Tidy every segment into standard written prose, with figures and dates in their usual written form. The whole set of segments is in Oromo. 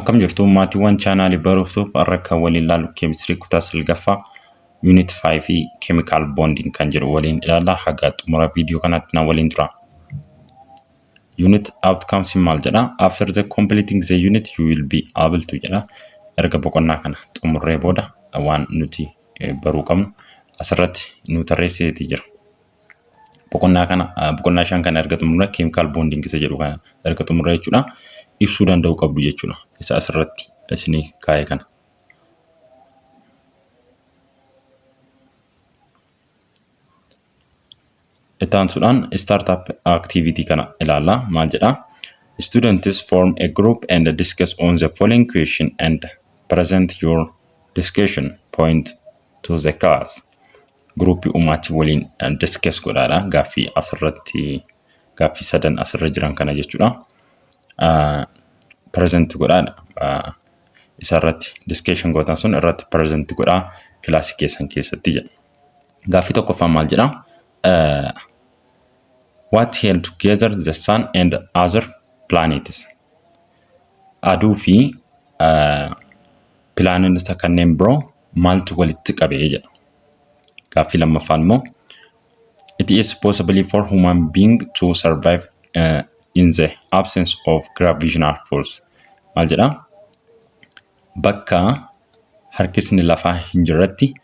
Akkam jirtu maatiiwwan chaanaalii Baruuf har'a kan waliin ilaallu keemistirii kutaa salgaffaa unit 5 fi chemical bonding kan jedhu waliin ilaalla. Haga xumura viidiyoo kanaatti na waliin tura. Unit outcomes maal jedha? After the completing the unit you will be able to jedha. Erga boqonnaa kana xumurree booda waan nuti baruu qabnu asirratti nu tarreesseeti jira. Boqonnaa kana boqonnaa shan kana erga xumurree chemical bonding isa jedhu kana erga xumurree jechuudha ibsuu danda'uu qabdu jechuudha. Isa asirratti isinii kaa'e kana. Itti aansuudhaan startup activity kana ilaalla. Maal jedhaa? Students form a group and discuss on the following question and present your discussion point to the class. Gruupii uumaatii waliin discuss godhaadha. Gaaffii asirratti gaaffii sadan asirra jiran kana jechuudha. Present godhaadha. Isa irratti discussion gootan sun irratti present godhaa kilaasii keessan keessatti jedha. Gaaffii tokkoffaan maal jedhaa? What held together the sun and other planets? Aduu fi pilaanetota kanneen biroo maaltu walitti qabee jedha. Gaaffii lammaffaan immoo it is possible for human being to survive in the absence of gravitational force. Maal jedhaa? Bakka harkisni lafaa hin jirretti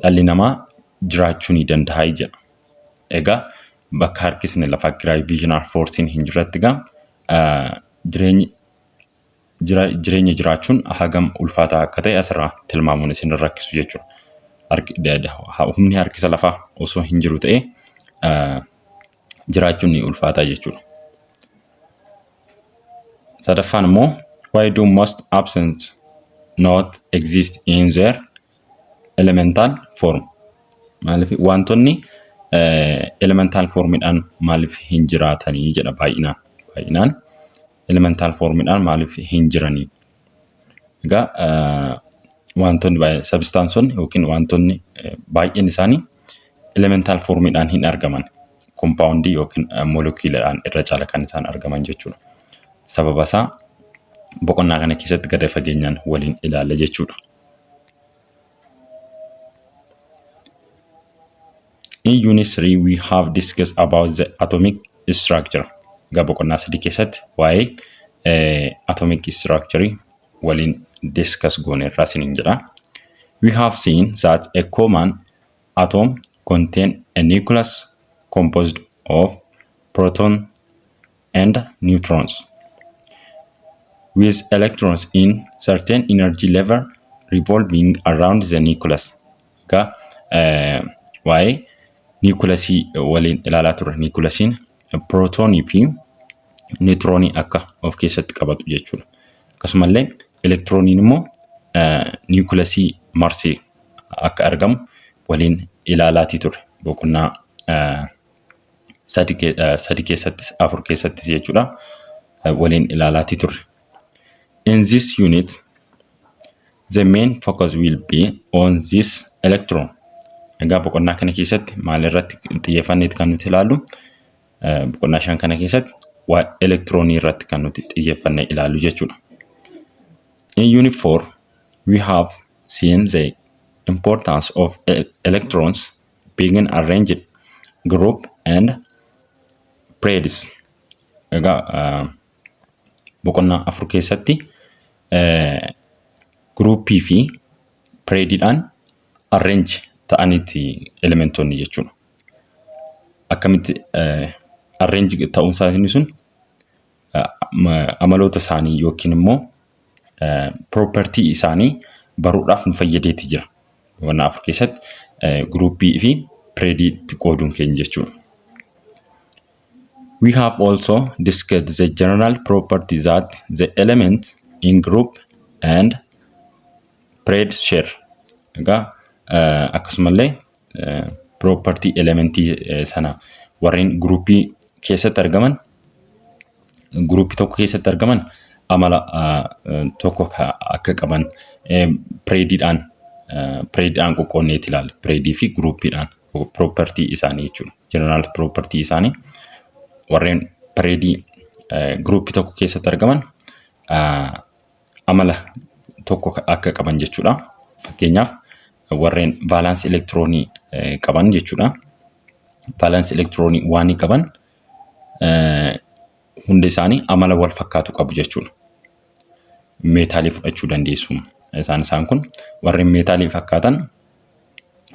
dhalli namaa jiraachuu ni danda'a jedha. Egaa bakka harkisni lafaa gravitational force'n hin jirretti egaa jireenyi jireenya jiraachuun hagam ulfaataa akka ta'e asirraa tilmaamuun isin rakkisu jechuudha. Humni harkisa lafaa osoo hin jiru ta'e jiraachuun ni ulfaataa jechuudha. Sadaffaan immoo why do most absence not exist in their elemental form? Maaliif wantoonni elemental formidhaan maaliif hin jiraatanii jedha baay'inaan. Baay'inaan elemental formidhaan maaliif hin jiranii? Egaa wantoonni baay'een sabistaansonni yookiin wantoonni baay'een isaanii elemental formidhaan hin argaman. Kompaawundii yookiin moolekuuladhaan irra caala kan isaan argaman jechuudha. Sababa isaa boqonnaa kana keessatti gadi fageenyaan waliin ilaalla jechuudha. In unit 3 we have discussed about the atomic structure. Egaa boqonnaa sadii keessatti waa'ee atomic structure waliin discuss gooneerraa isiniin jedha. We have seen that a common atom contain a nucleus composed of proton and neutrons with electrons in certain energy level revolving around the nucleus. Egaa waa'ee niikulasii waliin ilaalaa turre. Niikulasiin pirootoonii fi niwutiroonii akka of keessatti qabatu jechuudha. Akkasumallee elektirooniin immoo niikulasii marsee akka argamu waliin ilaalaatii turre. Boqonnaa sadi keessattis afur keessattis jechuudha waliin ilaalaatii turre. In this unit, the main focus will be on this electron. Egaa boqonnaa kana keessatti maal irratti xiyyeeffanneeti kan nuti ilaallu? Boqonnaa shan kana keessatti waa elektiroonii irratti kan nuti xiyyeeffannee ilaallu jechuudha. In unit 4, we have seen the importance of electrons being arranged group and periods. Egaa boqonnaa afur keessatti guruuppii fi pireediidhaan arrange ta'aniiti elementoonni jechuudha. Akkamitti arrange ta'uun isaanii sun amaloota isaanii yookiin immoo propertii isaanii baruudhaaf nu fayyadeeti jira. Boqonnaa afur keessatti guruuppii fi pireediitti qooduun keenya jechuudha. We have also discussed the general property that the element in group and period share. Egaa akkasumallee property elementii sana warreen guruupii keessatti argaman guruupii tokko keessatti argaman amala tokko akka qaban pireediidhaan pireediidhaan qoqqoodneeti ilaalla. Pireedii fi guruupiidhaan property isaanii jechuudha. General property isaanii warreen pireedii guruupii tokko keessatti argaman Amala tokko akka qaban jechuudha. Fakkeenyaaf, warreen valence elektiroonii qaban jechuudha. Valence elektiroonii waan qaban hunda isaanii amala wal fakkaatu qabu jechuudha. Meetaalii fudhachuu dandeessu. Isaan kun warreen meetaalii fakkaatan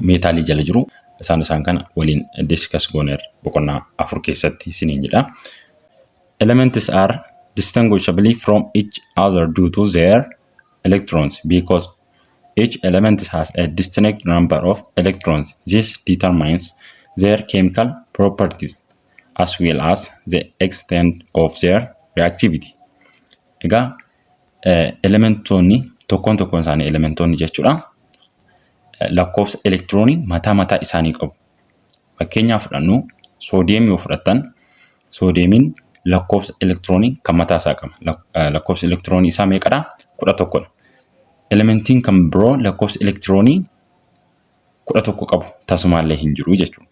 meetaalii jala jiru. Isaan kana waliin discuss gooneerra boqonnaa 4 keessatti isiniin jedha. Elements are distinguishable from each other due to their electrons because each element has a distinct number of electrons. This determines their chemical properties as well as the extent of their reactivity. Egaa, elementoonni tokkoon tokkoon isaanii, elementoonni jechuudha, lakkoofsa elektiroonii mataa mataa isaanii qabu. Fakkeenyaaf fudhannu, soodiyeemii yoo fudhattan, soodiyeemiin lakkoofsa elektiroonii kan mataa isaa qaba. Lakkoofsa elektiroonii isaa meeqadha? 11dha. Elementiin kan biroo lakkoofsa elektiroonii 11 qabu tasumaallee hin jiru jechuudha.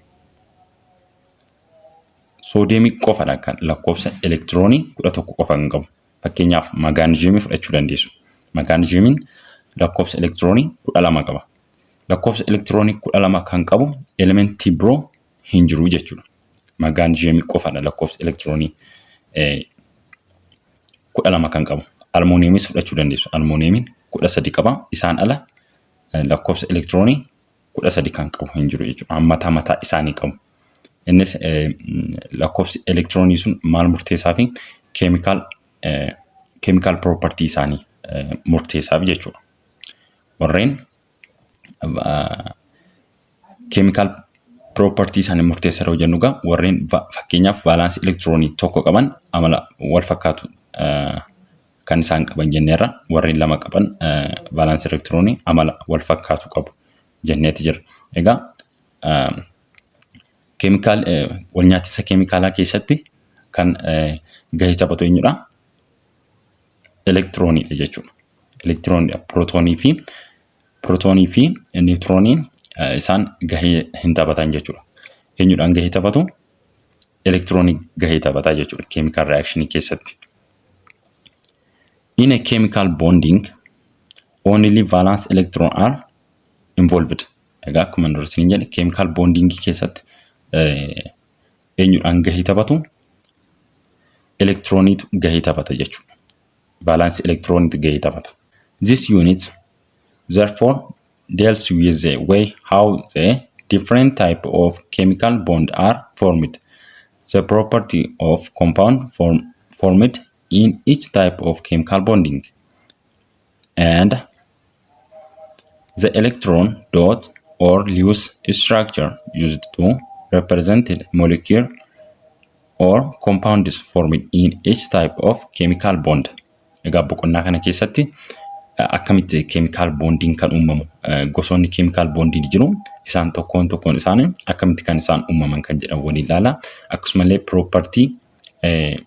Soodiyeemii qofadha kan lakkoofsa elektiroonii 11 qofa kan qabu. Fakkeenyaaf, magaaniziimii fudhachuu dandeessu. Magaaniziimiin lakkoofsa elektiroonii 12 qaba. Lakkoofsa elektiroonii 12 kan qabu elementii biroo hin jiru jechuudha. Magaaniziimii qofadha lakkoofsa elektiroonii 12 kan qabu. Almooniyeemis fudhachuu dandeessu. Almooniyeemiin 13 qaba. Isaan ala lakkoofsa elektiroonii 13 kan qabu hin jiru jechuudha. Mataa mataa isaanii qabu. Innis lakkoofsi elektiroonii sun maal murteessaa fi chemical property isaanii murteessaaf jechuudha. Warreen chemical property isaanii murteessa yeroo jennu egaa, warreen fakkeenyaaf valence elektiroonii tokko qaban amala wal fakkaatu kan isaan qaban jenneerra, warreen lama qaban valence elektiroonii amala wal fakkaatu qabu jenneeti jira. Egaa, chemical wal nyaatisa keemikaalaa keessatti kan gahee taphatu eenyudha? Elektirooniidha jechuudha. Elektirooniidha. Pirootoonii fi niwutirooniin isaan gahee hin taphatan jechuudha. Eenyudhaan gahee taphatu? Elektiroonii gahee taphataa jechuudha chemical reactionii keessatti. In a chemical bonding, only valence electron are involved. Egaa, akkuma dura isiniin jedhe, chemical bonding keessatti eenyudhaan gahee taphatu? Elektirooniitu gahee taphata jechuudha. Valence elektirooniitu gahee taphata. This unit therefore deals with the way how the different type of chemical bond are formed, the property of compound formed in each type of chemical bonding, and the electron dot or Lewis structure used to represent molecule or compounds formed in each type of chemical bond. Egaa, boqonnaa kana keessatti akkamitti chemical bondiin kan uumamu, gosoonni chemical bondiin jiru, isaan tokkoon tokkoon isaanii akkamitti kan isaan uumaman kan jedhan waliin ilaala. Akkasumallee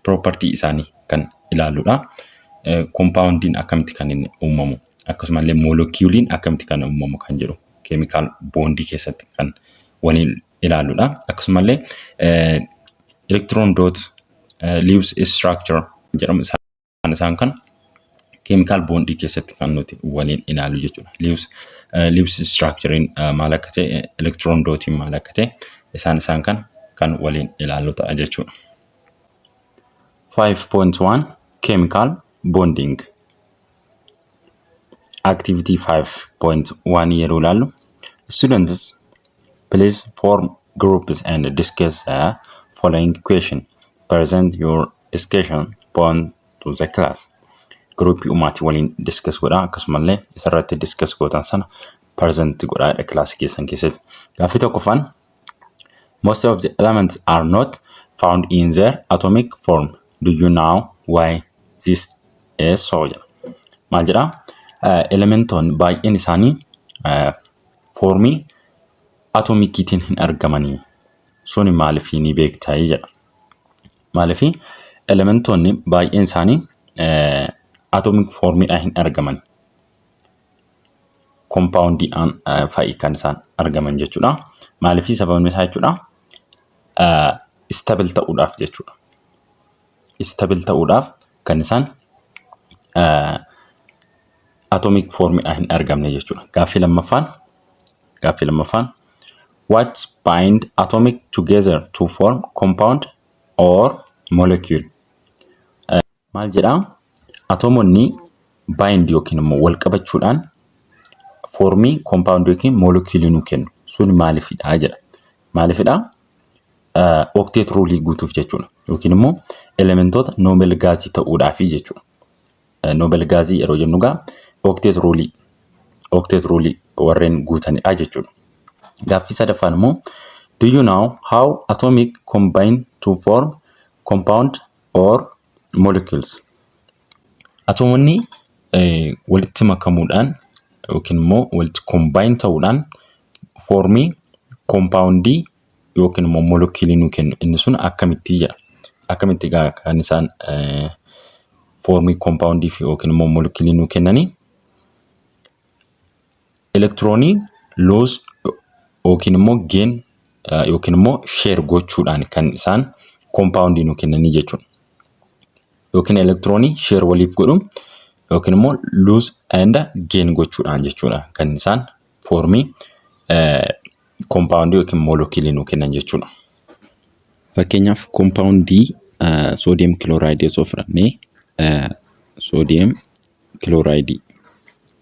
property isaanii kan ilaalludha. Compoundiin akkamitti kan inni uumamu, akkasumallee moolekiyuuliin akkamitti kan uumamu kan jedhu chemical bondii keessatti kan waliin ilaalludha. Akkasumallee electron dot Lewis structure jedhamu isaan kan chemical bondii keessatti kan nuti waliin ilaallu jechuudha. Lewis structurein maal akka ta'e, electron dotiin maal akka ta'e, isaan kan kan waliin ilaallu ta'a jechuudha. 5.1 Chemical Bonding. Activity 5.1 yeroo ilaallu, students, please form groups and discuss the following question. Present your discussion point to the class. Groupii uumaatii waliin discuss godhaa, akkasumallee isarratti discuss gootan sana present godhaadha kilaasii keessan keessatti. Gaaffii tokkoffaan: Most of the elements are not found in their atomic form. Do you know why this is so? Jedha. Maal jedhaa? Elementoonni baay'een isaanii formii atomikiitiin hin argamanii. Suni maaliif ni beektaa jedha. Maaliif elementoonni baay'een isaanii atomic formiidhaan hin argaman? Compoundiidhaan fa'i kan isaan argaman jechuudha. Maaliif? Sababni isaa jechuudha, stable ta'uudhaaf jechuudha. Stable ta'uudhaaf kan isaan Atomic formiidhaan hin argamne jechuudha. Gaaffii lammaffaan, what bind atomic together to form compound or molecule? Maal jedhaa? Atoomonni bind yookiin immoo wal qabachuudhaan formii compound yookiin molecule nuu kennu. Sun maaliifidha jedha. Maaliifidha? Octet rule guutuuf jechuudha. Yookiin immoo elementoota noble gasii ta'uudhaafi jechuudha. Noble gasii yeroo jennu egaa octet rule warreen guutanidha jechuudha. Gaaffii sadaffaan immoo, do you know how atomic combine to form compound or molecules? Atoomonni walitti makamuudhaan yookiin immoo walitti combine ta'uudhaan formii compoundii yookiin immoo moleculeii nuu kennu. Inni sun akkamitti jedha. Akkamitti egaa kan isaan formii compoundii fi yookiin immoo moleculeii nuu kennanii? Elektiroonii lose yookiin immoo gain yookiin immoo share gochuudhaan kan isaan compoundii nuu kennanii jechuudha. Yookiin elektiroonii share waliif godhu yookiin immoo lose and gain gochuudhaan jechuudha kan isaan formii compoundii yookiin moleculeii nuu kennan jechuudha. Fakkeenyaaf, compoundii sodium chlorideii osoo fudhannee, sodium chlorideii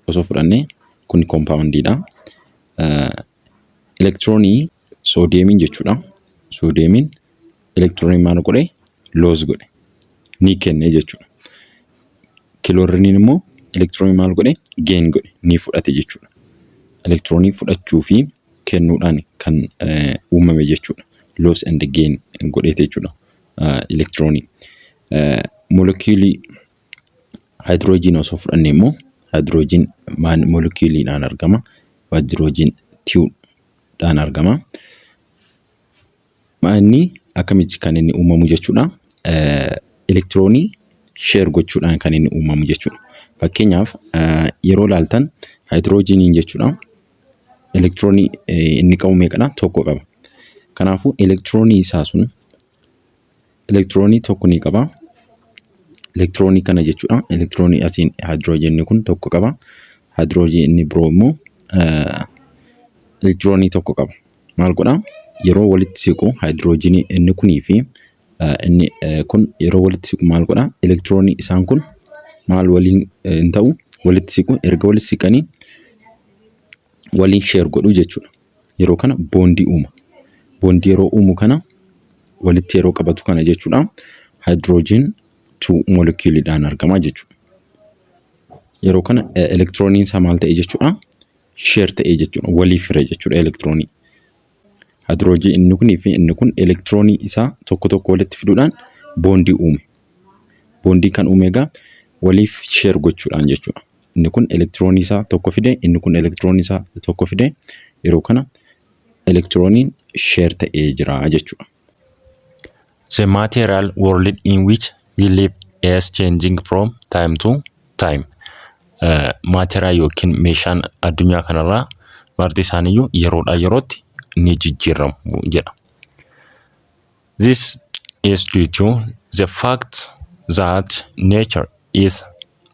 osoo fudhannee, kun compoundiidha. Elektiroonii sodiumiin jechuudha. Sodiumiin elektiroonii maal godhe? Lose godhe. Ni kenne jechuudha. Chlorineiin immoo elektiroonii maal godhe? Gain godhe. Ni fudhate jechuudha. Elektiroonii fudhachuu fi kennuudhaan kan uumame jechuudha. Lose and gain godheete jechuudha elektiroonii. Moleculeii hydrogen osoo fudhanne immoo, hydrogen moleculeiidhaan argama. Hydrogen twodhaan argama. Inni akkamitti kan inni uumamu jechuudha? Elektiroonii share gochuudhaan kan inni uumamu jechuudha. Fakkeenyaaf, yeroo ilaaltan hydrogeniin jechuudha, elektiroonii inni qabu meeqadha? Tokko qaba. Kanaafuu elektiroonii isaa sun elektiroonii tokko ni qaba. Elektiroonii kana jechuudha. Elektiroonii asiin hydrogenni kun tokko qaba. Hydrogenni biroo immoo elektiroonii tokko qaba. Maal godhaa? Yeroo walitti siqu, hydrogenii inni kunii fi inni kun yeroo walitti siqu maal godhaa? Elektiroonii isaan kun maal waliin hin ta'u? Walitti siqu. Erga walitti siqanii waliin share godhu jechuudha. Yeroo kana bondii uuma. Bondii yeroo uumu kana, walitti yeroo qabatu kana jechuudha, hydrogen two moleculeiidhaan argama jechuudha. Yeroo kana elektirooniin isaa maal ta'e jechuudha? Share ta'e jechuudha. Waliif hire jechuudha elektiroonii. Hydrogen inni kunii fi inni kun elektiroonii isaa tokko tokko walitti fiduudhaan bondii uume. Bondii kan uume egaa waliif share gochuudhaan jechuudha. Inni kun elektiroonii isaa tokko fide, inni kun elektiroonii isaa tokko fide, yeroo kana elektirooniin share ta'ee jira jechuudha. The material world in which we live is changing from time to time. Material yookiin meeshaan addunyaa kanarraa marti isaaniiyyuu yeroodhaa yerootti ni jijjiiramu jedha. This is due to the fact that nature is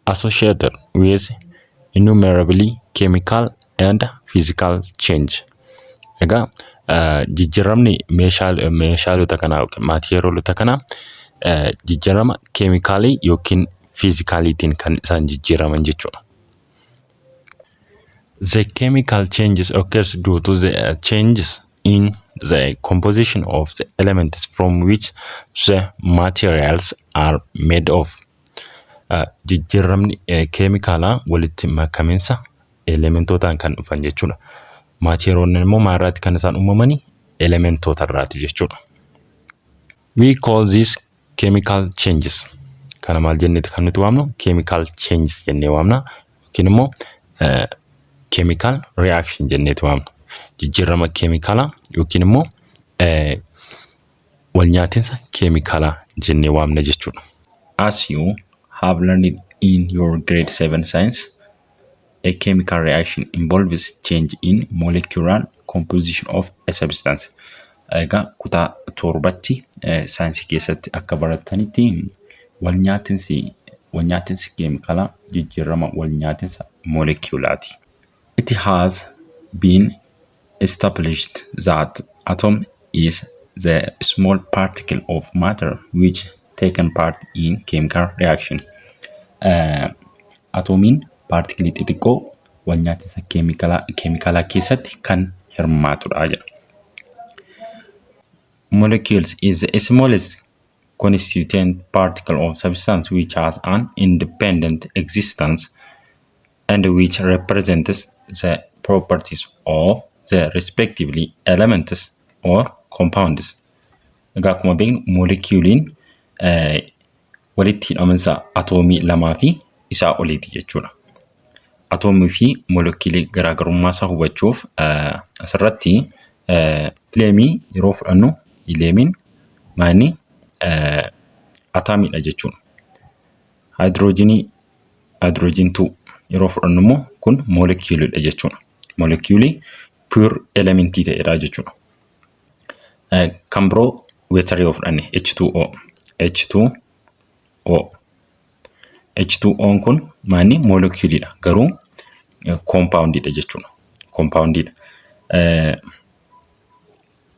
associated with innumerable chemical and physical change. Egaa jijjiiramni meeshaalota kanaa yookiin materialota kanaa jijjiirama keemikaalii yookiin fiizikaaliitiin kan isaan jijjiiraman jechuudha. The chemical changes occurs due to the changes in the composition of the elements from which the materials are made of. Jijjiiramni keemikaalaa walitti makaminsa elementootaan kan dhufan jechuudha. Materialonni immoo maalirraati kan isaan uumamanii? Elementoota irraati jechuudha. We call this chemical changes. Kana maal jenneeti kan nuti waamnu? Chemical changes jennee waamna. Yookiin immoo chemical reaction jenneeti waamna. Jijjiirama keemikaalaa yookiin immoo wal nyaatinsa keemikaalaa jennee waamna jechuudha. As you have learned in your grade 7 science, a chemical reaction involves change in molecular composition of a substance. Egaa kutaa 7tti saayinsii keessatti akka baratanitti, wal nyaatinsi Walnyaatinsi keemikaalaa jijjiirama walnyaatinsa moolekiyuulaati. It has been established that atom is the small particle of matter which taken part in chemical reaction. Atoomiin paartikilii xixiqqoo walnyaatinsa keemikaalaa keessatti kan hirmaatudha jedha. Molecules is the smallest constituent particle of substance which has an independent existence and which represents the properties of the respectively elements or compounds. Egaa akkuma beeknu, moolekiyuuliin walitti hidhaminsa atoomii lamaa fi isaa oliiti jechuudha. Atoomii fi moolekiyuulii garaagarummaa isaa hubachuuf asirratti hiiliyeemii yeroo fudhannu, hiiliyeemiin maali? Atomiidha jechuudha. Haayidroojinii, hydrogen 2 yeroo fudhannu immoo kun moolekiyuuliidha jechuudha. Moolekiyuulii pure elementii ta'edha jechuudha. Kan biroo waterii yoo fudhanne, H2O, H2O, H2O kun maali? Moolekiyuuliidha, garuu koompaawundiidha jechuudha. Koompaawundiidha.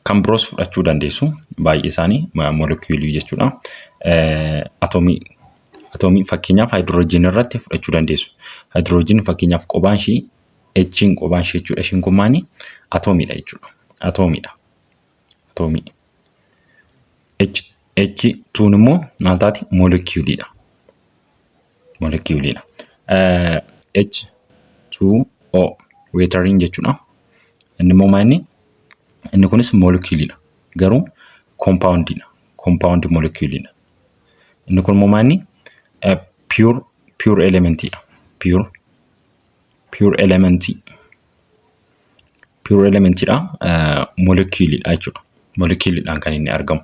Kan biroos fudhachuu dandeessu, baay'ee isaanii moolekiyuulii jechuudha. Atoomii fakkeenyaaf haayidroojinii irratti fudhachuu dandeessu. Haayidroojinii fakkeenyaaf qobaan ishii, H'n qobaan ishee jechuudha. Ishiin kun maali? Atoomiidha jechuudha. Atoomiidha. Atoomii. H2 immoo maal taati? Moolekiyuuliidha. Moolekiyuuliidha. H2O, wateriin jechuudha. Inni immoo maali? Inni kunis moolekiyuuliidha. Garuu koompaawundiidha. Compound moolekiyuuliidha. Inni kun immoo maali? Pure elementiidha. Pure elementii. Pure elementiidha. Moolekiyuuliidha jechuudha. Moolekiyuuliidhaan kan inni argamu.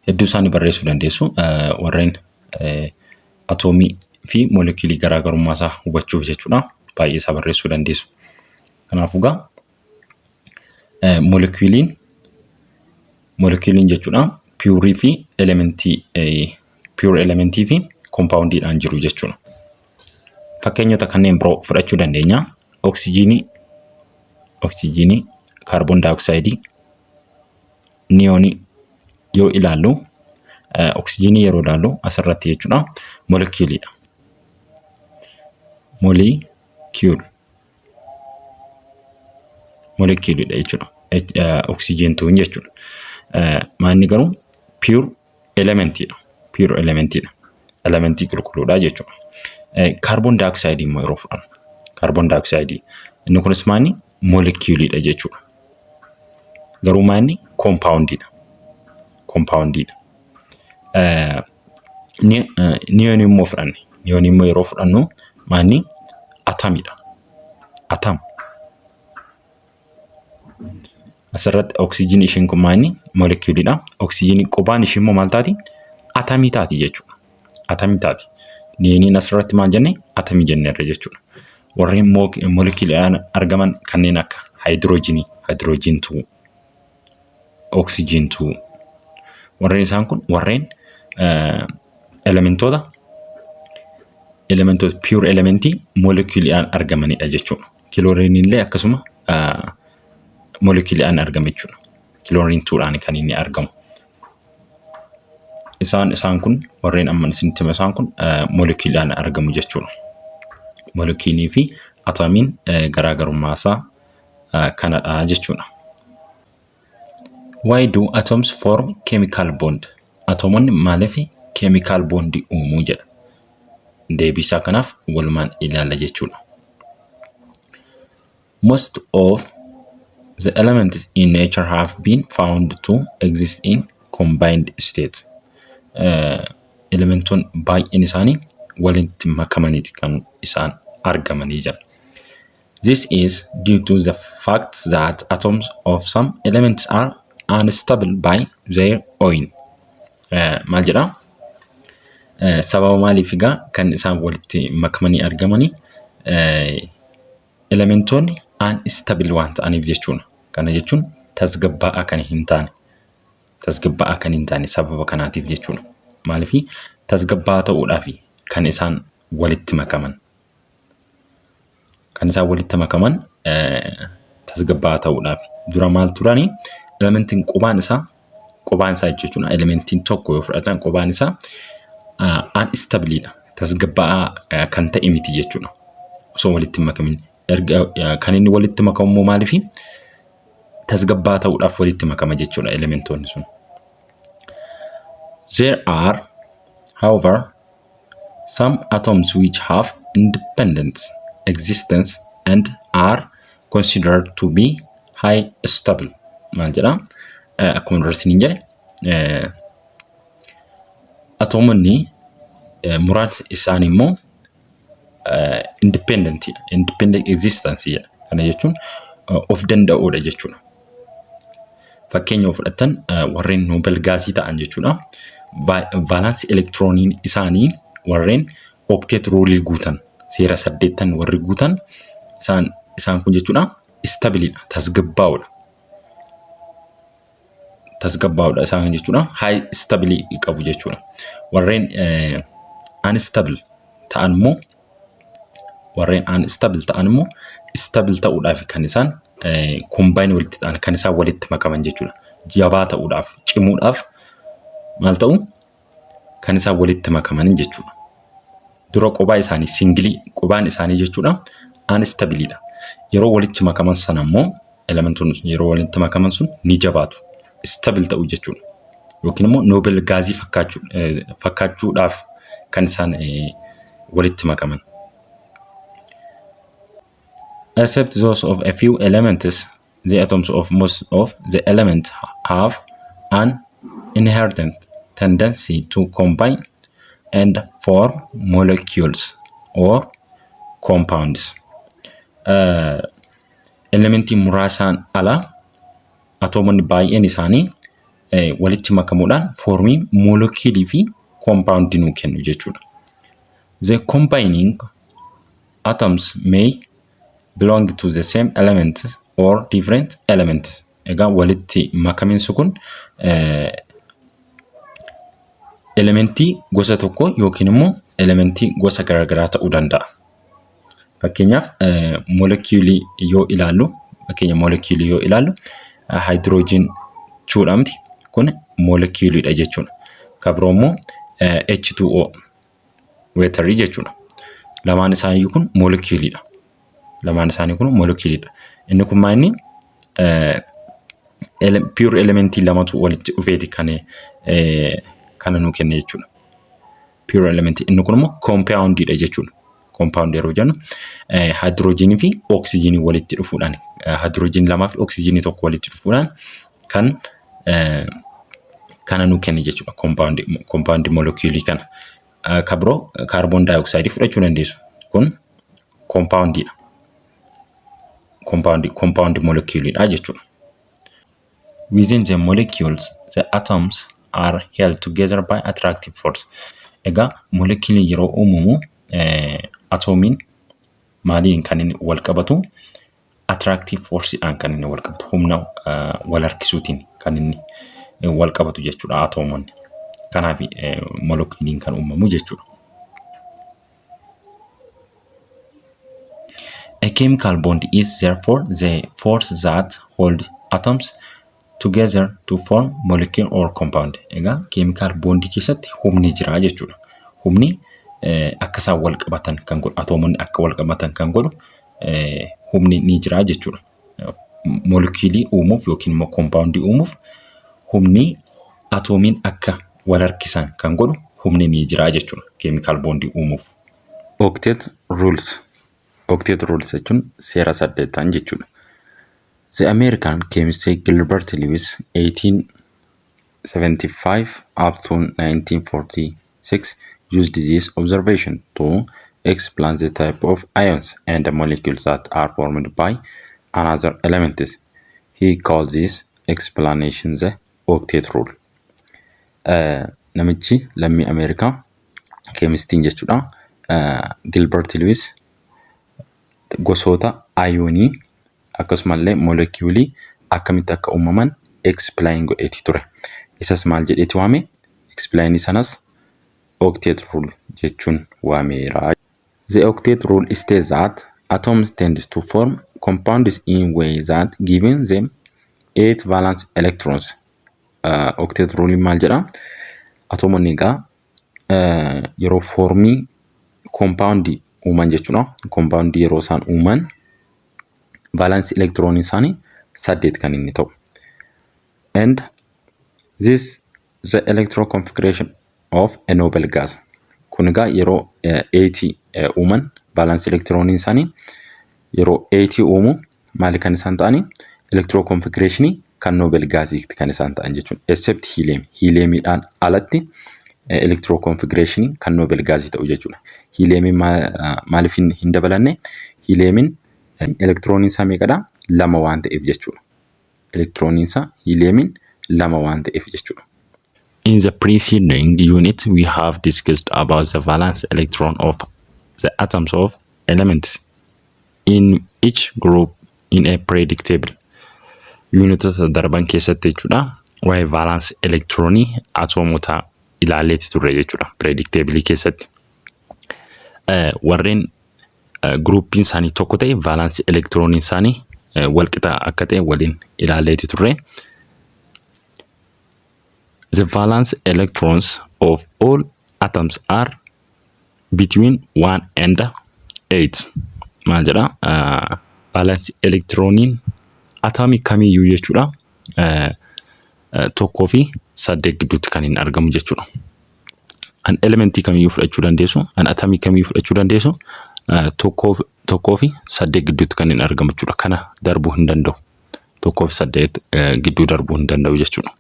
Hedduu isaanii barreessuu dandeessu, warreen atoomii fi moolekiyuulii garaagarummaa isaa hubachuuf jechuudha. Baay'ee isaa barreessuu dandeessu. Kanaafuu egaa moolekiyuuliin jechuudha pureii fi elementii, pure elementii fi koompaawundiidhaan jiru jechuudha. Fakkeenyota kanneen biroo fudhachuu dandeenya. Oksijiinii, kaarboon daayoksayidii, niyoonii yoo ilaallu, oksijiinii yeroo ilaallu asirratti jechuudha moolekiyuuliidha. Molecule. Moolekiyuuliidha jechuudha. Oksijiin tuun jechuudha. Maanni garuu pure elementiidha. Pure elementiidha. Elementii qulqulluudha jechuudha. Kaarboon daayoksayidii immoo yeroo fudhannu, kaarboon daayoksayidii inni kunis maanni? Moolekiyuuliidha jechuudha. Garuu maanni? Koompaawundiidha. Koompaawundiidha. Niyoonii immoo fudhanne. Niyoonii immoo yeroo fudhannu maanni? Atamidha. Atom. Asirratti oksijiinii isheen kun maanni? Moolekiyuuliidha. Oksijiinii qobaan ishee immoo maal taati? Atamii taati jechuudha. Atamii taati. Niyooniin asirratti maal jenne? Atamii jenneerra jechuudha. Warreen moolekiyuuliidhaan argaman kanneen akka haayidiroojiinii, hydrogen 2, oxygen 2, warreen isaan kun warreen elementoota pure elementii moolekiyuuliidhaan argamanidha jechuudha. Kilooriin illee akkasuma moolekiyuuliidhaan argama jechuudha. Kilooriin 2dhaan kan inni argamu. Isaan kun warreen amma isinitti hime, isaan kun moolekiyuuliidhaan argamu jechuudha. Moolekiyuulii fi atamiin garaagarummaa isaa kanadha jechuudha. Why do atoms form chemical bond? Atoomonni maaliif chemical bond uumuu jedha. Deebisaa kanaaf walumaan ilaalla jechuudha. Most of the elements in nature have been found to exist in combined states. Elementoon baay'een isaanii walitti makamaniiti kan isaan argamanii jira. This is due to the fact that atoms of some elements are unstable by their own. Maal jedhaa? Sababa maaliif egaa kan isaan walitti makamanii argamanii? Elementoonni unstable waan ta'aniif jechuudha. Kana jechuun tasgabbaa'aa kan hin taane. Tasgabbaa'aa kan hin taane sababa kanaatiif jechuudha. Maaliif tasgabbaa'aa ta'uudhaaf kan isaan walitti makaman. Kan isaan walitti makaman tasgabbaa'aa ta'uudhaaf. Dura maal turani? Elementiin qubaan isaa jechuudha. Elementiin tokko yoo fudhatan qubaan isaa unstableidha. Tasgabbaa'aa kan ta'e miti jechuudha. Osoo walitti hin makamin. Erga kan inni walitti makamu immoo maaliifi? Tasgabbaa'aa ta'uudhaaf walitti makama jechuudha elementoonni sun. There are, however, some atoms which have independent existence and are considered to be high stable. Maal jedhaa? Akkuma dura isiniin jedhe, atoomonni muraasni isaanii immoo independent, independent existence jedha. Kana jechuun of danda'uudha jechuudha. Fakkeenya yoo fudhattan, warreen noble gasii ta'an jechuudha. Valence elektirooniin isaanii warreen octet rulii guutan, seera saddeettan warri guutan, isaan kun jechuudha stableiidha, tasgabbaa'uudha. Tasgabbaa'uudha isaan jechuudha. High stability qabu jechuudha. Warreen unstable ta'an immoo, warreen unstable ta'an immoo stable ta'uudhaaf kan isaan combine walitti ta'an, kan isaan walitti makaman jechuudha. Jabaa ta'uudhaaf, cimuudhaaf maal ta'u kan isaan walitti makaman jechuudha. Dura qobaa isaanii single qobaan isaanii jechuudha unstableiidha. Yeroo walitti makaman sana immoo, elementoonni sun yeroo walitti makaman sun ni jabaatu. Stable ta'u jechuudha. Yookiin immoo noble gasii fakkaachuudhaaf kan isaan walitti makaman. Except those of a few elements, the atoms of most of the elements have an inherent tendency to combine and form molecules or compounds. Elementii muraasaan ala atoomonni baay'een isaanii walitti makamuudhaan formii molekiilii fi compoundii nuu kennu jechuudha. The combining atoms may belong to the same element or different elements. Egaa walitti makamiinsi kun elementii gosa tokko yookiin immoo elementii gosa garaagaraa ta'uu danda'a. Fakkeenyaaf molekiilii yoo ilaallu, fakkeenya molekiilii yoo ilaallu, hydrogen twodha miti, kun molekiiliidha jechuudha. Kan biroo immoo H2O, waterii jechuudha. Lamaan isaanii kun molekiiliidha. Lamaan isaanii kun molekiiliidha. Inni kun maal, inni pure elementii lamatu walitti dhufeeti kan kana nuu kenne jechuudha. Pure elementii inni kun immoo compoundiidha jechuudha. Compound yeroo jennu haayidroojinii fi oksijiinii walitti dhufuudhaan, haayidroojinii lamaa fi oksijiinii tokko walitti dhufuudhaan kan kana nuu kenne jechuudha. Compound molekiilii kana. Kan biroo kaarboon daayoksayidii fudhachuu dandeessu. Kun compoundiidha. Compound molekiiliidha jechuudha. Within the molecules, the atoms are held together by attractive force. Egaa molekiiliin yeroo uumamu atoomiin maaliin kan inni wal qabatu? Attractive forceidhaan kan inni wal qabatu, humna wal harkisuutiin kan inni wal qabatu jechuudha atoomonni. Kanaaf molekiiliin kan uumamu jechuudha. A chemical bond is therefore the force that hold atoms together to form molecule or compound. Egaa chemical bond keessatti humni jira jechuudha. Humni akka isaan wal qabatan kan godhu, atoomonni akka wal qabatan kan godhu humni ni jira jechuudha. Molekiilii uumuuf yookiin immoo compoundii uumuuf humni atoomiin akka wal harkisan kan godhu humni ni jira jechuudha. Chemical bondii uumuuf. Octet rules. Octet rules jechuun seera saddeettaan jechuudha. The American chemist Gilbert Lewis, 1875 up to 1946, used this observation to explain the type of ions and molecules that are formed by another elements. He calls this explanation the octet rule. Namichi lammii Ameerikaa keemistiin jechuudha. Gilbert Lewis gosoota ayoonii akkasumallee moolekiyuulii akkamitti akka uumaman explain godheeti ture. Isas maal jedheeti waame? Explain sanas octet rule jechuun waameera. The octet rule states that atoms tend to form compounds in way that giving them eight valence electrons. Octet rule maal jedha? Atoomonni egaa yeroo form compound uuman jechuudha. Compound yeroo isaan uuman valence electron isaanii saddeet kan inni ta'u. And this the electron configuration of a noble gas. Kun egaa yeroo 8 uuman valence electron isaanii yeroo 8 uumu maali kan isaan ta'ani? Electron configuration kan noble gasiitti kan isaan ta'an jechuudha. Except helium. Heliumiidhaan alatti electron configuration kan noble gasii ta'u jechuudha. Heliumiin maaliif hin dabalanne? Heliumiin elektirooniin isaa meeqadha? Lama waan ta'eef jechuudha. Elektirooniin isaa heliumiin lama waan ta'eef jechuudha. In the preceding unit, we have discussed about the valence electron of the atoms of elements in each group in a periodic table. Unitota darban keessatti jechuudha. Waa'ee valence electronii atoomotaa ilaalleeti turre jechuudha. Periodic table keessatti. Warreen groupiin isaanii tokko ta'e valence electronii isaanii walqixa akka ta'e waliin ilaalleeti turre. The valence electrons of all atoms are between 1 and 8. Maal jedha? Valence electroniin atomii kamiyyuu jechuudha. 1 fi 8 gidduutti kan inni argamu jechuudha. An elementii kamiyyuu fudhachuu dandeessu, an atomii kamiyyuu fudhachuu dandeessu, 1 fi 8 gidduutti kan inni argamu jechuudha. Kana darbuu hin danda'u. 1 fi 8 gidduu darbuu hin danda'u jechuudha.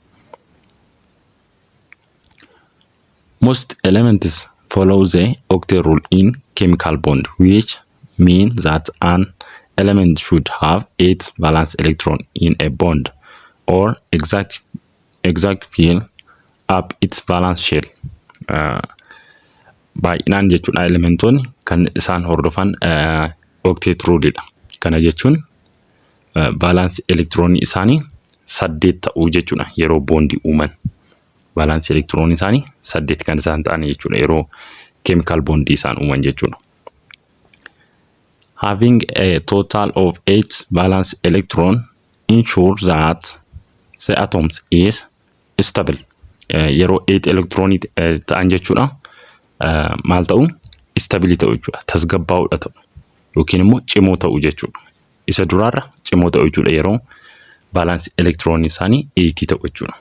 Most elements follow the octet rule in chemical bond, which means that an element should have eight valence electron in a bond or exact fill up its valence shell. Baay'inaan jechuudha elementoonni kan isaan hordofan octet ruleidha. Kana jechuun valence electronii isaanii saddeet ta'uu jechuudha yeroo bondii uuman. Valence electronii isaanii saddeet kan isaan ta'an jechuudha yeroo chemical bondii isaan uuman jechuudha. Having a total of eight valence electron ensure that the atoms is stable. Yeroo eight electronii ta'an jechuudha. Maal ta'u? Stable ta'u jechuudha. Tasgabbaa'uudha ta'u. Yookiin immoo cimoo ta'u jechuudha. Isa duraarra cimoo ta'u jechuudha yeroo valence electronii isaanii eight ta'u jechuudha.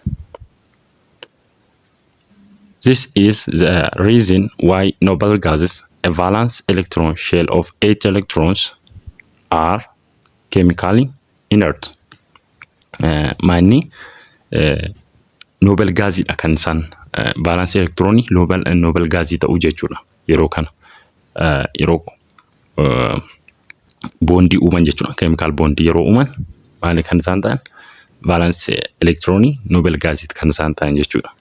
This is the reason why noble gases, a valence electron shell of 8 electrons, are chemically inert. Maanni noble gasiidha kan isaan valence electronii noble gasii ta'uu jechuudha yeroo kana yeroo bondii uuman jechuudha. Chemical bondii yeroo uuman maali kan isaan ta'an? Valence electronii noble gasiiti kan isaan ta'an jechuudha.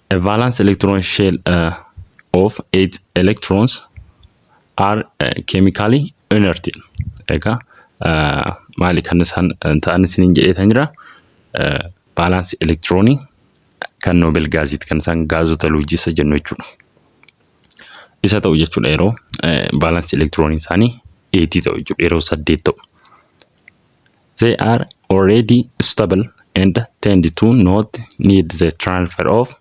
A valence electron shell of 8 electrons are chemically inert. Egaa maali kan isaan ta'an isiniin jedheetan jira. Valence electronii kan noble gasiiti kan isaan gaazota luujii isa jennu jechuudha. Isa ta'u jechuudha yeroo valence electronii isaanii 8 ta'u jechuudha yeroo saddeet ta'u. They are already stable and tend to not need the transfer of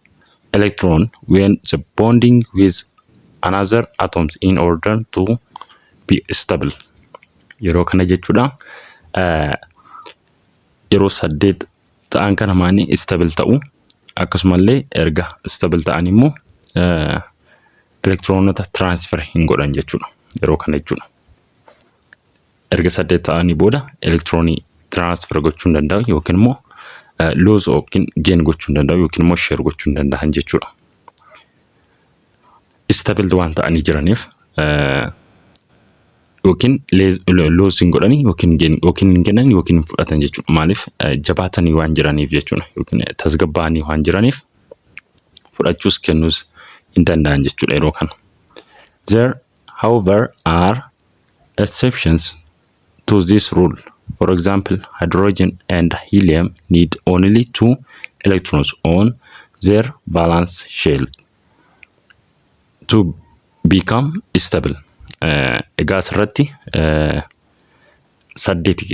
electron when the bonding with another atoms in order to be stable. Yeroo kana jechuudha yeroo saddeet ta'an kana maani stable ta'u, akkasumallee erga stable ta'an immoo elektiroonota transfer hin godhan jechuudha yeroo kana jechuudha. Erga saddeet ta'anii booda elektiroonii transfer gochuu hin danda'u yookiin immoo lose yookiin gain gochuu hin danda'u yookiin immoo share gochuu hin danda'an jechuudha. Stable waan ta'anii jiraniif yookiin lose hin godhanii yookiin gain yookiin hin kennan yookiin hin fudhatan jechuudha. Maaliif? Jabaatanii waan jiraniif jechuudha yookiin tasgabbaa'anii waan jiraniif fudhachuus kennuus hin danda'an jechuudha yeroo kana. There, however, are exceptions to this rule. For example, hydrogen and helium need only two electrons on their valence shell. To become stable. Egaa asirratti saddeeti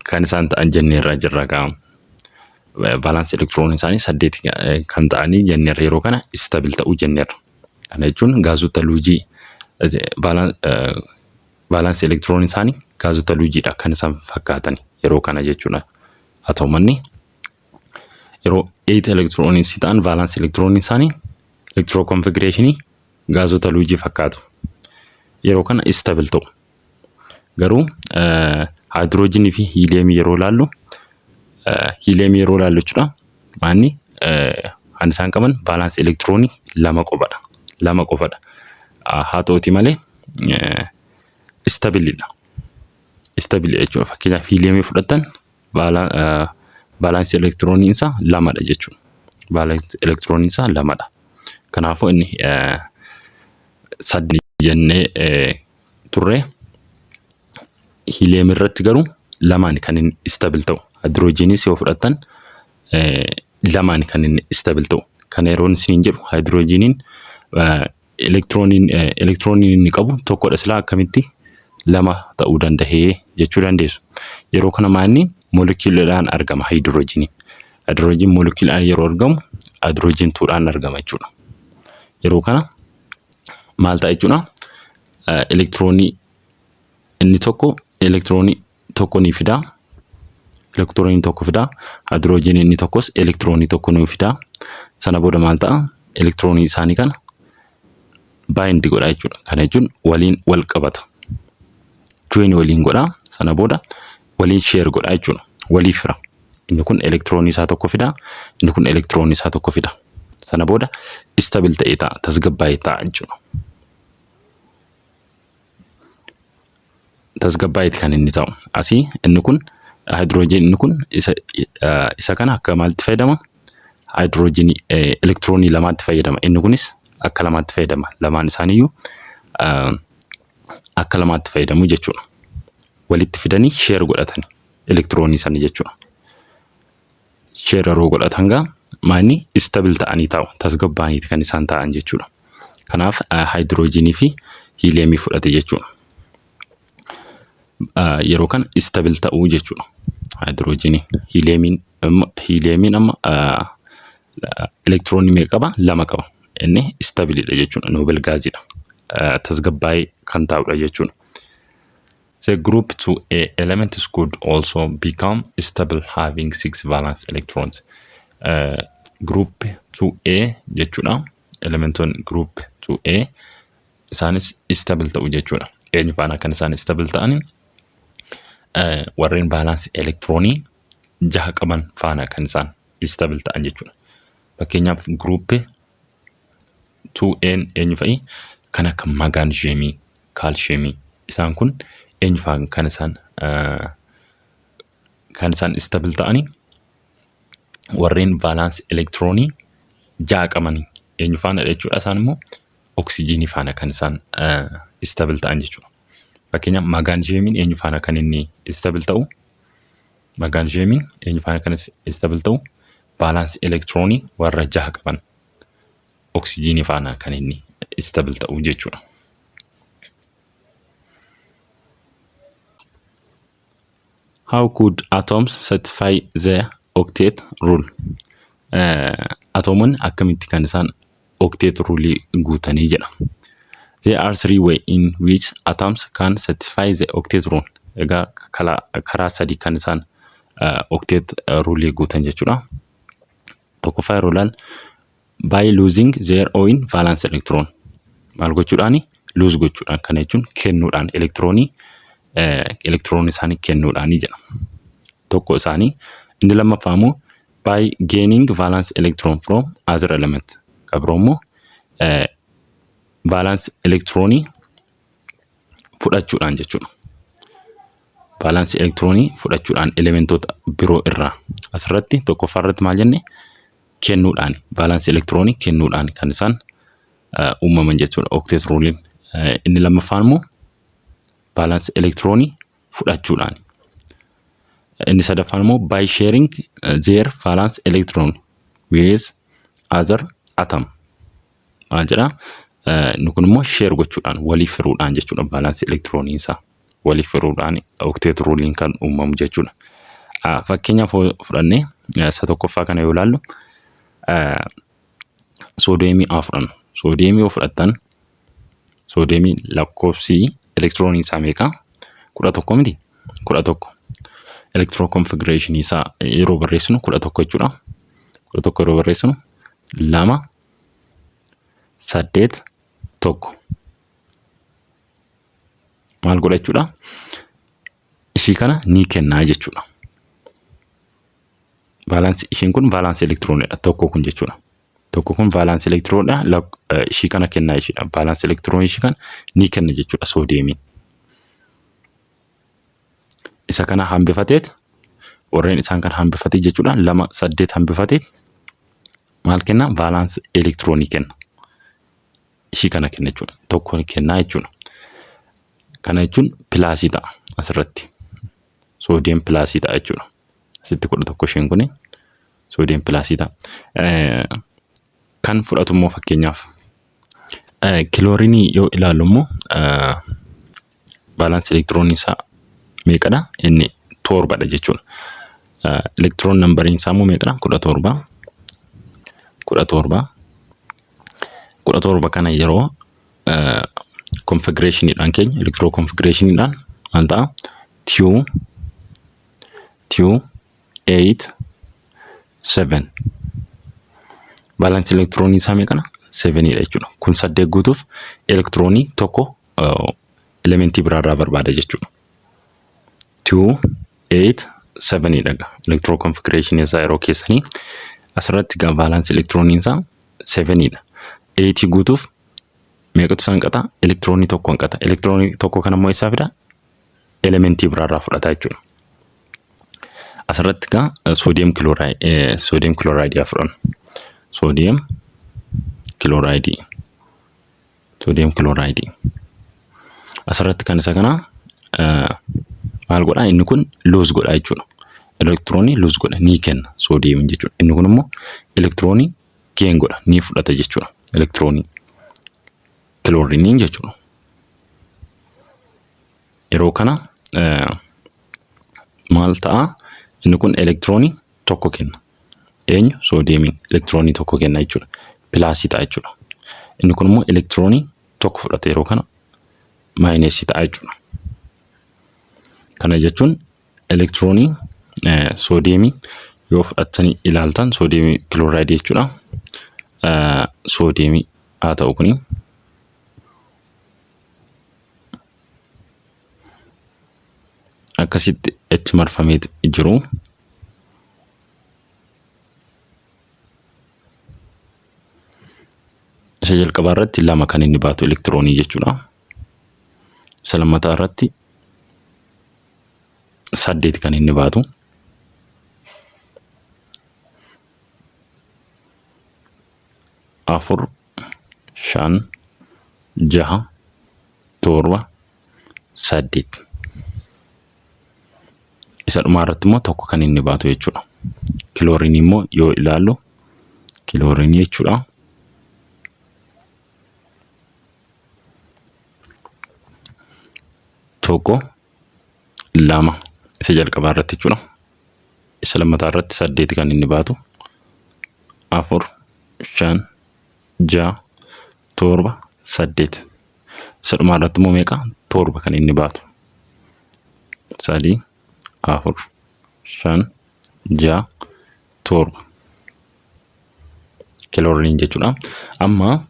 kan isaan ta'an jenneerra jirra gaa. Valence elektiroonii isaanii saddeeti kan ta'anii jenneerra, yeroo kana stable ta'uu jenneerra. Kana jechuun gaazota luujii, valence elektiroonii isaanii gaazota luujiidha kan isaan fakkaatan yeroo kana jechuudha. Atoomonni yeroo 8 elektiroonii ta'an valence elektiroonii isaanii electron configuration gaazota luujii fakkaatu. Yeroo kana stable ta'u. Garuu haayidroojinii fi hiiliyeemii yeroo ilaallu, hiiliyeemii yeroo ilaallu jechuudha. Maanni kan isaan qaban valence elektiroonii lama qofadha. Lama qofadha. Haa ta'uti malee stableidha. Stableidha jechuudha. Fakkeenyaaf, hiiliyeemii fudhattan valence elektirooniin isaa lamadha jechuudha. Valence elektirooniin isaa lamadha. Kanaafuu inni sadii jennee turre, hiiliyeemii irratti garuu lamaan kan inni stable ta'u. Haayidroojiinis yoo fudhattan lamaan kan inni stable ta'u. Kana yeroo isiniin jedhu, haayidroojiiniin elektirooniin inni qabu tokkodha, silaa akkamitti lama ta'uu dandahee jechuu dandeessu. Yeroo kana maanni moolekiyuuliidhaan argama haayidroojiiniin. Haayidroojiin moolekiyuuliidhaan yeroo argamu haayidroojiin twodhaan argama jechuudha. Yeroo kana maal ta'a jechuudha? Elektiroonii inni tokko elektiroonii tokko ni fidaa. Elektiroonii tokko fidaa. Haayidroojiiniin inni tokkos elektiroonii tokko ni fidaa. Sana booda maal ta'a? Elektiroonii isaanii kana bind godha jechuudha. Kana jechuun waliin wal qabata. Join waliin godha. Sana booda waliin share godha jechuudha. Waliif fira. Inni kun elektiroonii isaa tokko fida. Inni kun elektiroonii isaa tokko fida. Sana booda stable ta'ee ta'a. Tasgabbaa'ee ta'a jechuudha. Tasgabbaa'eeti kan inni ta'u. Asii inni kun haayidroojiin inni kun isa kana akka maalitti fayyadama? Haayidroojinii elektiroonii lamaatti fayyadama. Inni kunis akka lamaatti fayyadama. Lamaan isaaniiyyuu akka lamaatti fayyadamu jechuudha. Walitti fidanii share godhatani elektiroonii sana jechuudha. Share yeroo godhatan gaa maanni stable ta'anii taa'u. Tasgabbaa'aniiti kan isaan ta'an jechuudha. Kanaaf haayidroojinii fi hiiliyeemii fudhate jechuudha. Yeroo kana stable ta'uu jechuudha. Haayidroojinii hiiliyeemiin amma elektiroonii meeqa qaba? Lama qaba. Inni stableidha jechuudha. Noble gasiidha. Tasgabbaa'ee kan taa'udha jechuudha. The group 2A elements could also become stable having six valence electrons. Group 2A jechuudha. Elementoonni group 2A isaanis stable ta'u jechuudha. Eenyu faana kan isaan stable ta'ani? Warreen valence elektiroonii jaha qaban faana kan isaan stable ta'an jechuudha. Fakkeenyaaf, group 2A eenyu fa'i? Kan akka maagneezhiyeemii, kaalshiyeemii, isaan kun eenyu faana kan isaan stable ta'ani? Warreen valence elektiroonii jaha qabanii eenyu faana jechuudha? Isaan immoo oksijiinii faana kan isaan stable ta'an jechuudha. Fakkeenyaaf, maagneezhiyeemiin eenyu faana kan inni stable ta'u? Maagneezhiyeemiin eenyu faana kan stable ta'u? Valence elektiroonii warra jaha qaban oksijiinii faana kan inni stable ta'u jechuudha. How could atoms satisfy the octet rule? Atoomonni akkamitti kan isaan octet rule guutanii jedha. There are three way in which atoms can satisfy the octet rule. Egaa karaa sadi kan isaan octet rule guutan jechuudha. Tokkoffaa yeroo ilaalu, by losing their own valence electron. Maal gochuudhaani? Lose gochuudhaan, kana jechuun kennuudhaan, elektiroonii isaanii kennuudhaani jedha. Tokko isaanii. Inni lammaffaa immoo by gaining valence electron from other element. Kan biroo immoo valence elektiroonii fudhachuudhaan jechuudha. Valence elektiroonii fudhachuudhaan elementoota biroo irraa. Asirratti tokkoffaa irratti maal jenne? Kennuudhaan, valence elektiroonii kennuudhaan kan isaan uumaman jechuudha. Octet ruleiin. Inni lammaffaan immoo valence elektiroonii fudhachuudhaan. Inni sadaffaan immoo by sharing their valence electron with other atom. Maal jedhaa? Inni kun immoo share gochuudhaan, waliif hiruudhaan jechuudha, valence elektiroonii isaa waliif hiruudhaan octet ruleiin kan uumamu jechuudha. Fakkeenyaaf fudhannee isa tokkoffaa kana yoo ilaallu, soodeemii haa fudhannu. Soodeemii yoo fudhattan, soodeemiin lakkoofsi elektiroonii isaa meeqa? 11 miti? 11. Electron configurationii isaa yeroo barreessinu 11 jechuudha. 11 yeroo barreessinu 2, 8, 1. Maal godha jechuudha? Ishii kana ni kennaa jechuudha. Valence ishiin kun valence elektirooniidha. Tokko kun jechuudha. Tokko kun valence elektirooniidha. Ishii kana kennaa ishiidha. Valence elektiroonii ishii kana ni kenna jechuudha soodeemiin. Isa kana hambifateet, warreen isaan kana hambifatee jechuudha. 2, 8 hambifateet maal kenna? Valence elektiroonii kenna. Ishii kana kenna jechuudha. Tokko kennaa jechuudha. Kana jechuun plusii ta'a asirratti. Sodium plusii ta'a jechuudha. Asitti 11 isheen kuni sodium plusii ta'a. Kan fudhatu immoo, fakkeenyaaf kiloorinii yoo ilaallu immoo, valence elektiroonii isaa meeqadha? Inni torbadha jechuudha. Electron numberiin isaa immoo meeqadha? 17. 17. 17 kana yeroo configurationiidhaan keenya, electron configurationiidhaan maal ta'a? Two, two, eight, seven. Valence elektiroonii isaa meeqadha? Sevenidha jechuudha. Kun saddeet guutuuf elektiroonii tokko elementii biraarraa barbaada jechuudha. Two, eight, sevenidha. Electron configuration isaa yeroo keessanii asirratti gaa valence elektirooniin isaa sevenidha. Eightii guutuuf meeqatu isaan qata? Elektiroonii tokko hanqata. Elektiroonii tokko kan immoo eessaa fida? Elementii biraarraa fudhata jechuudha. Asirratti gaa sodium chlorideii haa fudhannu. Sodium chlorideii. Sodium chlorideii. Asirratti kan isa kana maal godhaa? Inni kun lose godha jechuudha. Elektiroonii lose godha, ni kenna soodiyeemiin jechuudha. Inni kun immoo elektiroonii gain godha, ni fudhata jechuudha. Elektiroonii kilooriiniin jechuudha. Yeroo kana maal ta'a? Inni kun elektiroonii tokko kenna. Eenyu? Soodiyeemiin elektiroonii tokko kenna jechuudha. Plusii ta'a jechuudha. Inni kun immoo elektiroonii tokko fudhata, yeroo kana minusii ta'a jechuudha. Kana jechuun elektiroonii soodiyeemii yoo fudhattanii ilaaltan, sodium chlorideii jechuudha. Soodiyeemii haa ta'u kuni. Akkasitti itti marfamee jiru. Isa jalqabaa irratti lama kan inni baatu elektiroonii jechuudha. Isa lammataa irratti saddeet kan inni baatu. Afur, shan, jaha, torba, saddeet. Isa dhumaa irratti immoo tokko kan inni baatu jechuudha. Kiloorinii immoo yoo ilaallu, kiloorinii jechuudha. Tokko, lama isa jalqabaa irratti jechuudha. Isa lammataa irratti saddeeti kan inni baatu. Afur, shan, ja'a, torba, saddeet. Isa dhumaa irratti immoo meeqa? Torba kan inni baatu. Sadii, afur, shan, ja'a, torba. Kilooriin jechuudha. Amma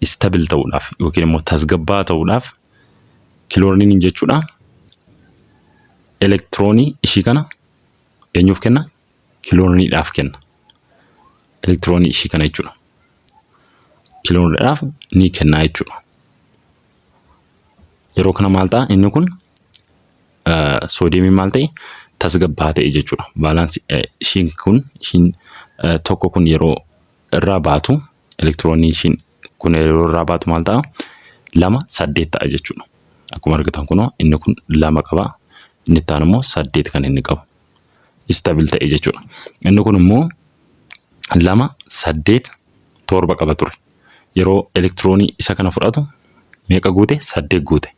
stable ta'uudhaaf yookiin immoo tasgabbaa ta'uudhaaf kilooriin jechuudha. Elektiroonii ishii kana eenyuuf kenna? Kilooriidhaaf kenna. Elektiroonii ishii kana jechuudha. Kilooriidhaaf ni kenna jechuudha. Yeroo kana maal ta'a? Inni kun soodiyeemiin maal ta'e? Tasgabbaa ta'e jechuudha. Valence ishiin kun, ishiin tokko kun yeroo irraa baatu, elektiroonii ishiin kun yeroo irraa baatu maal ta'a? 2, 8 ta'a jechuudha. Akkuma argitan kunoo inni kun lama qaba. Inni itti aanu immoo saddeet kan inni qabu. Stable ta'e jechuudha. Inni kun immoo 2, 8, 7 qaba ture. Yeroo elektiroonii isa kana fudhatu meeqa guute? 8 guute.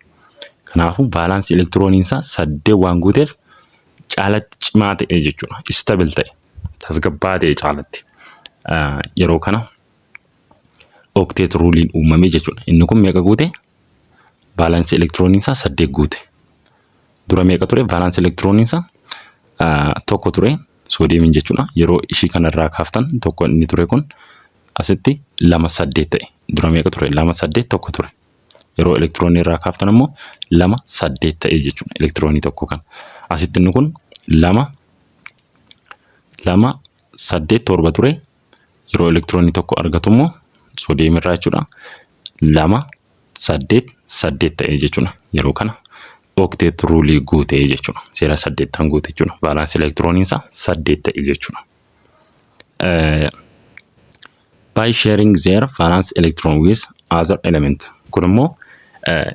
Kanaafuu vaalaansii elektirooniin isaa 8 waan guuteef caalatti cimaa ta'e jechuudha. Stable ta'e. Tasgabbaa ta'e caalatti. Yeroo kana octet ruuliin uumame jechuudha. Inni kun meeqa guute? Vaalaansii elektirooniin isaa 8 guute. Dura meeqa ture? Vaalaansii elektirooniin isaa 1 ture. Soodiyeemiin jechuudha. Yeroo ishii kanarraa kaaftan 1 inni ture kun asitti 2 8 ta'e. Dura meeqa ture? 2 8 1 ture. Yeroo elektiroonii irraa kaaftan immoo 2 8 ta'e jechuudha. Elektiroonii 1 kana. Asitti inni kun 2 2 8 7 ture. Yeroo elektiroonii 1 argatu immoo soodiyeemii irraa jechuudha. 2 8 8 ta'e jechuudha. Yeroo kana octet ruulii guute jechuudha. Seera saddeettan guute jechuudha. Vaalaansii elektirooniin isaa 8 ta'e jechuudha. By sharing their valence electron with other element. Kun immoo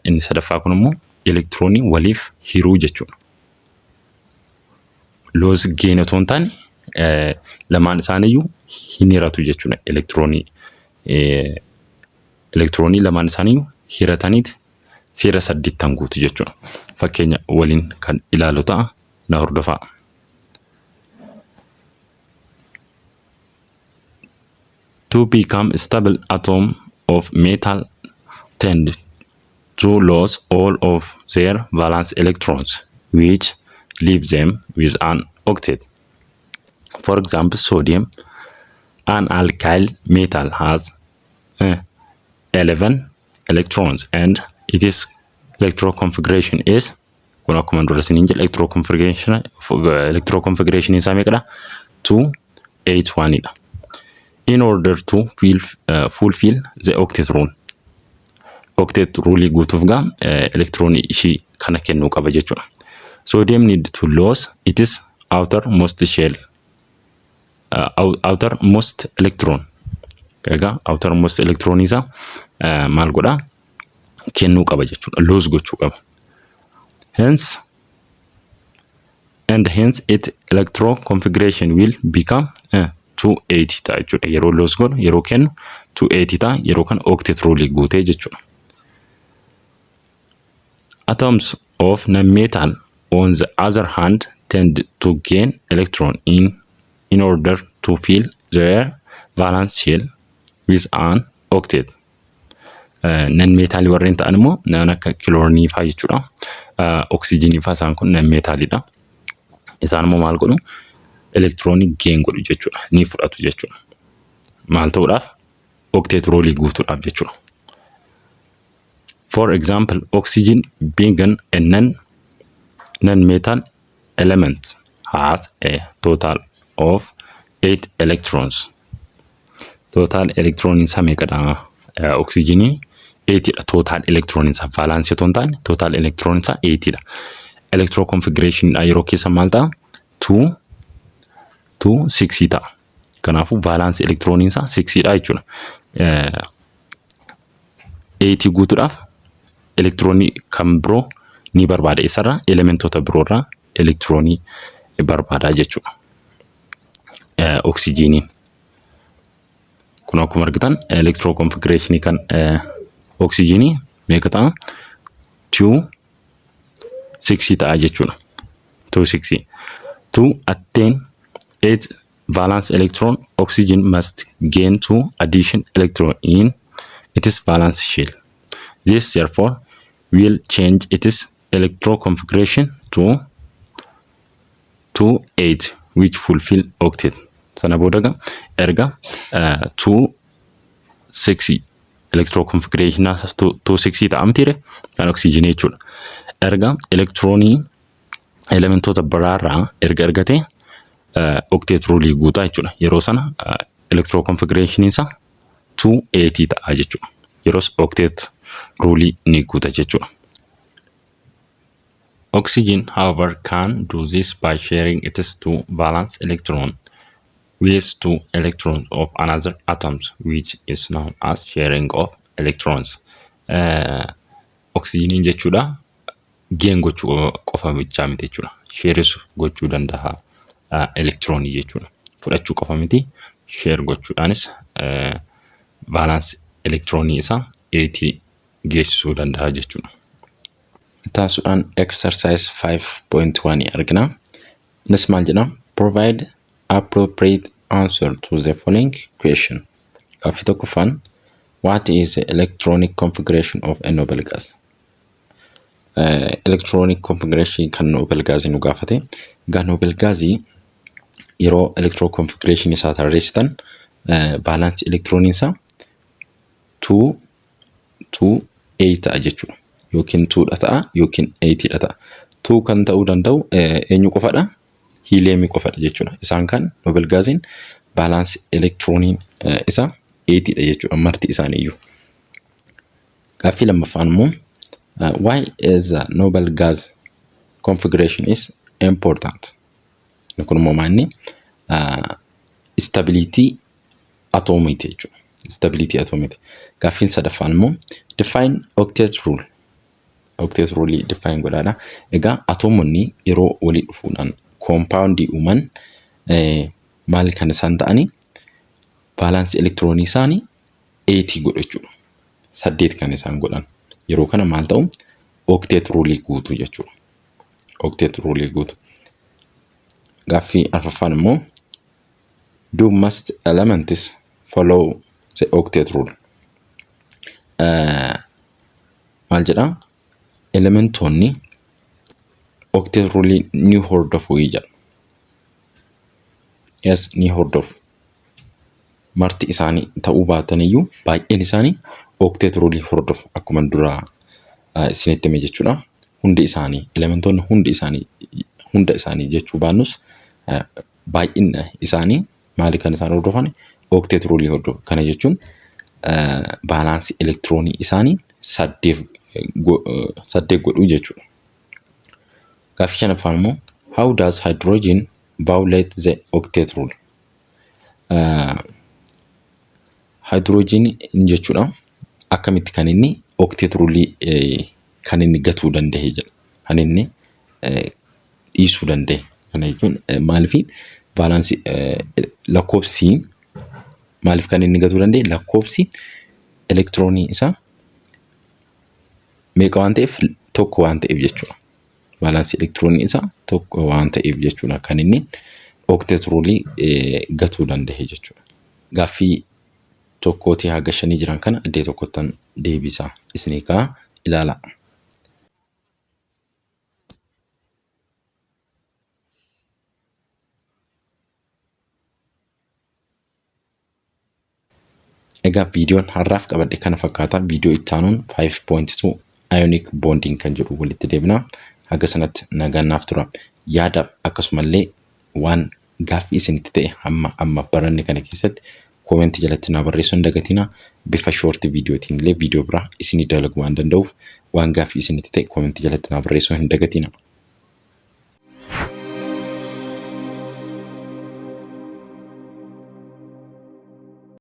inni sadaffaa kun immoo elektiroonii waliif hiruu jechuudha. Lose gain otoo hin taane lamaan isaaniiyyuu hin hiratu jechuudha. Elektiroonii lamaan isaaniiyyuu hirataniit seera saddeettan guutu jechuudha. Fakkeenya waliin kan ilaalu ta'a. Na hordofaa. To become stable atom of metal tend to lose all of their valence electrons which leave them with an octet. For example, sodium, an alkyl metal, has 11 electrons and its electron configuration is, kun akkuma dura isiniin jedhe, electro configuration isaa meeqadha? 2 8 1 dha. In order to fulfill the octet rule. Octet rule guutuuf gaa elektiroonii ishii kana kennuu qaba jechuudha. Sodium need to lose its outermost shell, outermost electron. Egaa outermost electron isaa maal godhaa? Kennuu qaba jechuudha. Lose gochuu qaba. Hence it electron configuration will become 280 ta'a jechuudha. Yeroo lose godhu, yeroo kennu 280 ta'a. Yeroo kana octet rule guutee jechuudha. Atoms of non-metal, on the other hand, tend to gain electron in order to fill their valence shell with an octet. Non-metalii warreen ta'an immoo naan akka kiloorinii fa'aa jechuudha. Oksijiinii fa'aa, isaan kun non-metalidha. Isaan immoo maal godhu? Elektiroonii gain godhu jechuudha. Ni fudhatu jechuudha. Maal ta'uudhaaf? Octet rule guutuudhaaf jechuudha. For example, oxygen, being a non-metal element, has a total of 8 electrons. Total electron isaa meeqadha? Oxygenii 8 dha. Total electron isaa, valence otoo hin taane total electron isaa 8 dha. Electron configuration dha yeroo keessa maal ta'a? 2 2 6 ta'a. Kanaafuu valence electron isaa 6 dha jechuudha. 8 guutuudhaaf elektiroonii kan biroo ni barbaada. Isarraa, elementoota biroorraa elektiroonii barbaada jechuudha. Oksijiiniin. Kun akkuma argitan electron configuration kan oksijiinii meeqa ta'a? 2 6 ta'a jechuudha. 2 6. To attain 8 valence electron, oxygen must gain two addition electron in its valence shell. This therefore will change its electron configuration to 2 8, which fulfill octet. Sana booda erga 2 6 electron configuration 2 6 ta'a mitiire kan oksijiinii jechuudha. Erga elektiroonii elementoota biraarraa erga argatee octet rule guutaa jechuudha. Yeroo sana electron configuration isaa 2 8 ta'a jechuudha. Yeroos octet rule ni guuta jechuudha. Oxygen, however, can do this by sharing its two valence electron with two electrons of another atoms, which is known as sharing of electrons. Oksijiniin jechuudha gain gochuu qofa bichaa miti jechuudha. Shareis gochuu danda'a elektiroonii jechuudha. Fudhachuu qofa miti, share gochuudhaanis valence elektiroonii isaa 8 geessisuu danda'a jechuudha. Itti aansuudhaan exercise 5.1 argina. Innis maal jedha? Provide appropriate answer to the following question. Gaaffii tokkoffaan, what is the electronic configuration of a noble gas? Electronic configuration kan noble gas nu gaafate. Egaa noble gas yeroo electron configuration isaa tarreessitan valence electron isaa 2 2 8 ta'a jechuudha. Yookiin 2 dha ta'a yookiin 8 dha ta'a. 2 kan ta'uu danda'u eenyu qofadha? Hiiliyeemii qofadha jechuudha. Isaan kan noble gaasiin valence electroniin isaa 8 dha jechuudha marti isaaniiyyuu. Gaaffii lammaffaan immoo, why is the noble gas configuration is important? Kun immoo maanni stability atoomiiti jechuudha. Stability atoomiiti. Gaaffiin sadaffaan immoo, define octet rule. Octet rule define godhaadha. Egaa atoomonni yeroo walii dhufuudhaan koompaawundii uuman maal kan isaan ta'anii vaalaansii elektiroonii isaanii 8 godhu jechuudha. 8 kan isaan godhan. Yeroo kana maal ta'u? Octet rule guutu jechuudha. Octet rule guutu. Gaaffii arfaffaan immoo, do must elements follow the octet rule? Maal jedhaa? Elementoonni octet rule ni hordofu jedha. Yes, ni hordofu. Marti isaanii ta'uu baataniyyuu baay'een isaanii octet rule hordofu akkuma dura isinitti hime jechuudha. Hundi isaanii elementoonni hundi isaanii hunda isaanii jechuu baannus baay'inni isaanii maali kan isaan hordofan? Octet rule hordofu. Kana jechuun baalaansii elektiroonii isaanii 8 godhuu jechuudha. Gaaffii shanaffaan immoo, how does hydrogen violate the octet rule? Hydrogen jechuudha akkamitti kan inni octet rule kan inni gatuu danda'e jedha. Kan inni dhiisuu danda'e. Kana jechuun maaliif baalaansii lakkoofsi maaliif kan inni gatuu danda'e? Lakkoofsi elektiroonii isaa meeqa waan ta'eef? 1 waan ta'eef jechuudha. Baalaansii elektiroonii isaa 1 waan ta'eef jechuudha kan inni octet rule gatuu danda'e jechuudha. Gaaffii 1 haga 5 jiran kana iddoo tokkottan deebisaa isinii ka'a ilaalaa. Egaa viidiyoon har'aaf qabadhe kana fakkaata. Viidiyoo itti aanuun 5.2 ionic bonding kan jedhu walitti deebina. Haga sanatti nagaan naaf tura. Yaada akkasumallee waan gaaffii isinitti ta'e hamma amma baranne kana keessatti koomentii jalatti naa barreessuu hin dagatinaa. Bifa shoortii viidiyootiin illee viidiyoo biraa isinii dalaguu waan danda'uuf waan gaaffii isinitti ta'e koomentii jalatti naa barreessuu hin dagatinaa.